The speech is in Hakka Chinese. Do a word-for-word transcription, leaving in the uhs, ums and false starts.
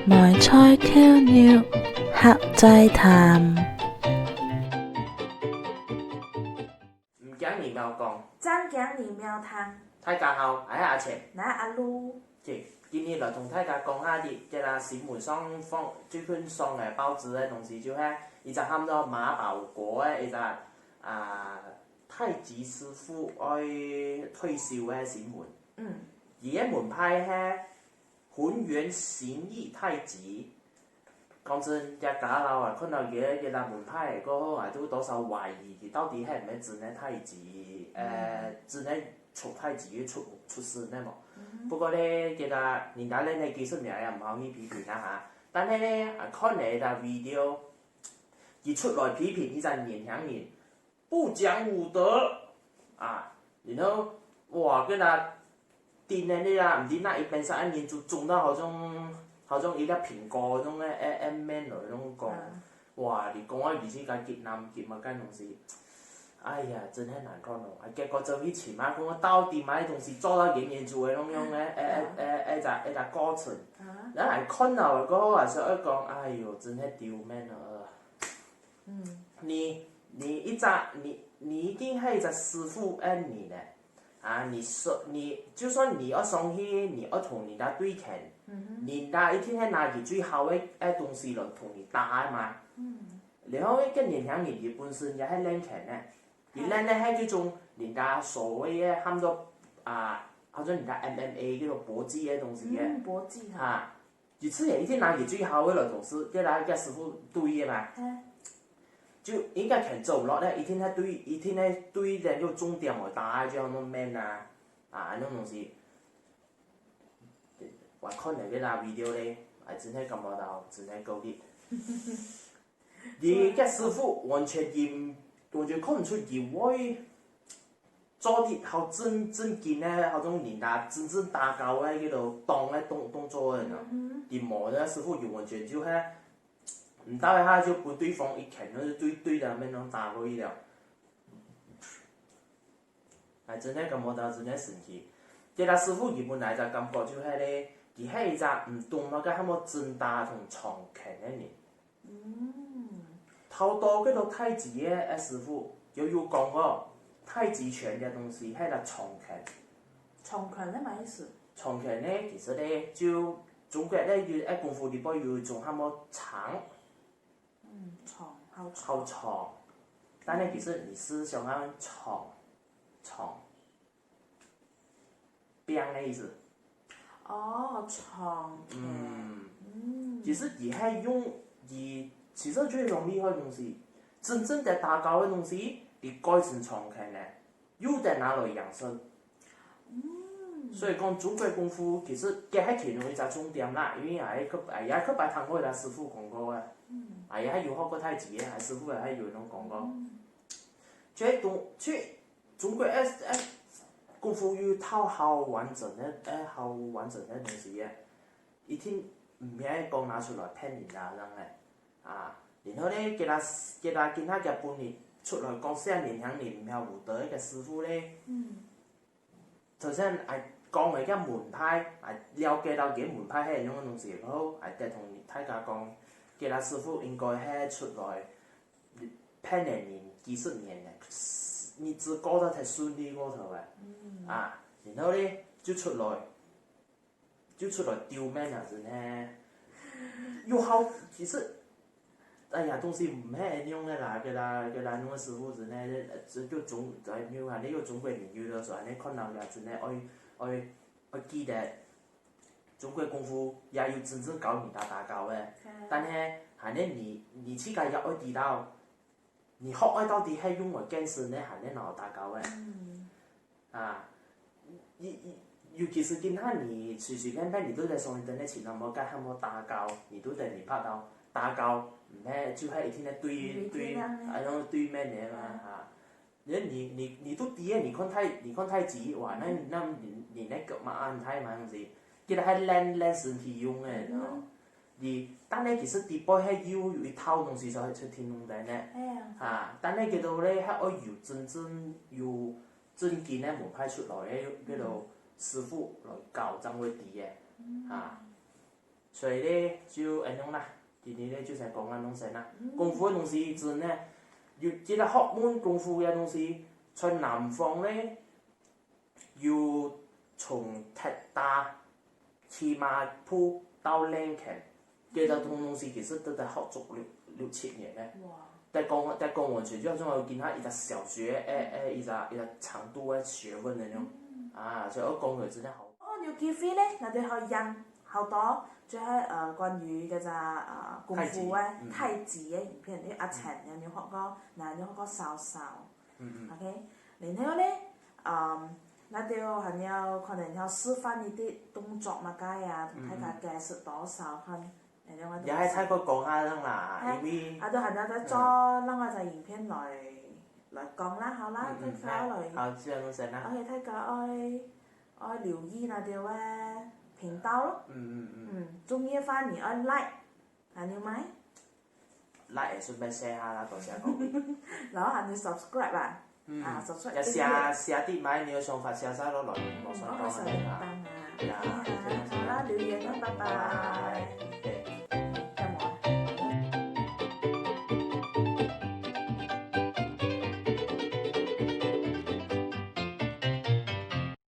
梅菜扣肉，客仔談。毋驚你毋曉講，正驚你毋曉聽。大家好，𠊎係阿錢。𠊎阿盧。OK，今日來同大家講下這，這个新聞上放，最近上个報紙个東西，就係一隻喊做馬保國个一隻，啊，太極師傅愛退休个新聞。嗯。佢个門派係 渾元形意太極。講真，這家老啊，看到佢个，佢个門派過後啊，都多少懷疑佢到底係毋係真个太極，呃，真个出太極出，出身个無？不過呢，佢个人家呢，技術面也毋好去批評啊哈。但係呢，啊，看了這video，佢出來批評一隻年輕人， 不講武德啊，然後，哇，該那盯等你啊，毋知哪一邊上个人就腫到好像，好像一粒蘋果那種个，欸，欸，面了那種講。哇，你講啊，以前个激男激麼个東西，哎呀，真係難看哦！啊，結果走去尋啊，講到底麼个東西做到嚴嚴重个那種个，欸，欸，欸，欸，隻，欸，隻過程，然後還看到過後還是會講，哎喲，真係丟面啊！ 你，你一隻，你，你已經係一隻師傅个人了，啊，你說，你，就算你愛上去，你愛同人家對拳，人家一定係拿佢最好个，个東西來同你打个嘛。然後該年輕人佢本身也係練拳个，佢練个係這種人家所謂个喊做，啊，好像人家M M A這種搏擊个東西个。嗯，搏擊哈。啊， 一次也一定拿佢最好个來同事，該拿該師傅對个嘛。就應該拳做毋落咧，一定係對，一定係對人有重點哦，打就那麼慢啊，啊，那種東西。我看了該拿video咧，還真係感覺到真係夠力。 佢个師傅完全佢，完全看毋出佢會做得好正，正經个，好像人家真正打交个，該種動个動，動作个人啊。佢無，該師傅就完全就係，毋到一下就分對方一拳，就對，對著面那種打過去了。 𠊎真个感覺到真个神奇。這个師傅佢本來个感覺就係咧，佢係一隻毋懂麼个喊做真打同長拳个人。頭到該个太極个，个師傅，有，有講過，太極拳个東西係个長拳。長拳係麼意思？長拳呢，其實呢，就中國呢，有，个功夫裡背有一種喊做長， 嗯，長，好長。好長。但係其實你思想上長，長，病个意思。哦，長拳。嗯。其實佢係用，佢其實就係一種厲害个東西，真正个打交个東西，佢改成長拳个。 又得拿來養生。所以講中國功夫其實這係其中一隻重點啦，因為𠊎去，𠊎也去拜聽過佢師傅講過个，𠊎也有學過太極个，𠊎師傅也有恁樣講過。就係中，就係中國个，个功夫有一套好完整个，个好完整个東西个，一定毋係講拿出來騙人家恁樣个。 啊，然後呢，佢啦，佢啦，今下佢本人出來講，細年輕人毋曉武德个師傅呢，頭先𠊎講个這門派，𠊎了解到佢門派係恁樣个東西，然後𠊎再同大家講，佢啦師傅應該係出來騙人幾十年了，日子過得忒順利過頭了，啊，然後呢，就出來 就出來丟面啊，真个。又好，其實，哎呀，東西毋係恁樣个啦，个啦，个啦，恁樣个師傅真个，就，就中，哎，又恁樣又中國人又了，所以恁樣看到个真个愛，愛，愛記得，中國功夫也有真正教人家打交个，但係還係你，你自家也愛知道， 你學个到底係用來健身呢，還係拿來打交个？啊，尤，尤，尤其是今下你隨隨便便你都在上internet尋到麼个喊做打交，你都在裡拍到打交，毋係就係一定个對，對，啊，用對面个嘛，哈。你，你，你，你都知个，你看太，你看太極，哇，那，那你，你那個嘛，恁大嘛東西，其實還練，練身體用个，你知道嗎？ 你，但係其實底背係有，有一套東西就係出天龍燈个。哈，但係佢兜咧，還愛有真正有正經个門派出來个，佢兜師傅來教，正會知个。哈。所以咧，就恁樣啦。今日咧就先講恁樣先啦。功夫个東西真个，有，其實學問功夫个東西，在南方咧，有從鐵打、騎馬步到練拳，這兜東西其實都得學足六，六七年咧。哇！但講，但講完全就好像有其他一隻小學，誒，誒，一隻，一隻程度个學問个那種。啊，所以我講个真个好。哦，有機會咧，那就好贏好多，就係，呃，關於這隻，呃，功夫个太極，太極个影片，因為阿成有學過，那有學過少少。嗯嗯。OK，然後咧，嗯，那就還要可能要示範一啲動作麼个啊，同大家解釋多少看。 哎，另外也係大概講下樣啦，哎，因為啊，就還要再做另外一隻影片來，來講啦，好啦，嗯嗯，大家來。好，就恁樣先啦。OK，大家愛，愛留意那條个頻道咯。嗯嗯嗯。嗯，中意个話你愛 like，還有咩？ Like順便share下啦，多謝各位。然後還有 subscribe 啊，嗯，啊，subscribe 訂閱。也寫，寫啲麼个你个想法，寫晒落來，無想講个啊。嗯，我會想當啊。呀，OK，好啦，留言啦，拜拜。拜拜。